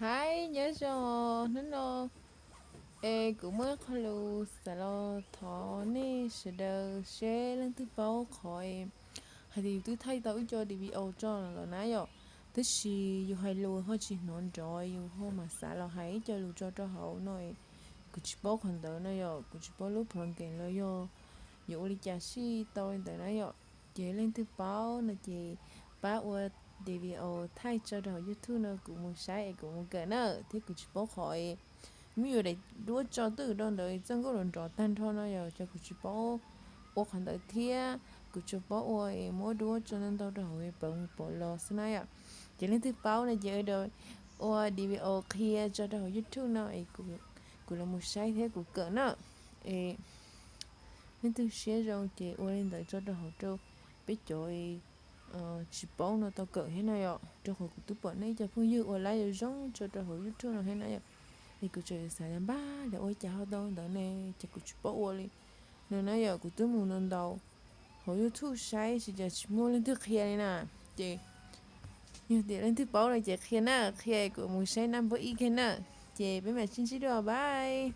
Hais nyob zoo, hnub no es kuv muaj qho lus xav los thov nej sawv daws seb leej twg paub qhov hais tias yus twb thaij tau ib co D V O tso lawm na yom, tab sis yus hais lus ho tsis hnov nrov, yus ho mam xav los hais ib co lus tso rau hauv no, kuv tsis paub qhov ntawd no yom, kuv tsis paub lub program los yog yuav ua li cas sij tau li ntawd na yom. Ces leej twg paub no ces pab ua D V O thaij tso rau hauv YouTube no kuv mus saib es kuv mus kawm na, thiab kuv tsis paub qhov es muab yus daim duab tso twj ywm rau ntawd txoj nkauj los nrov tag nrho no yom, ces kuv tsis paub ua qhov ntawd thiab kuv tsuas paub ua es muab duab tso ntau ntau rau hauv es pawv mus pawv los xwb na yom. Ces leej twg paub no ces ua D V O qhia tso rau hauv YouTube no es kuv los mus saib thiab kuv kawm na. Es leej twg siab zoo ces ua li ntawd tso rau hauv rau peb cov tsis paub no tau kawm thiab no yom, rau qhov kuv twb pom nej cov phooj ywg ua lab zoo zoo tso rau hauv YouTube no thiab na yom. Es kuv tseem xav tias npaj los ua cas ho tau ntawd ne, ces kuv tsis paub ua li no na yom, kuv twb mus ntau ntau hauv YouTube saib tsis cas tsis muaj leej twg qhia li na. Ces yog tias leej twg paub no ces qhia na, qhia kuv mus saib naj npawb ib kiag na. Ces peb mam sib ntsib dua, bye.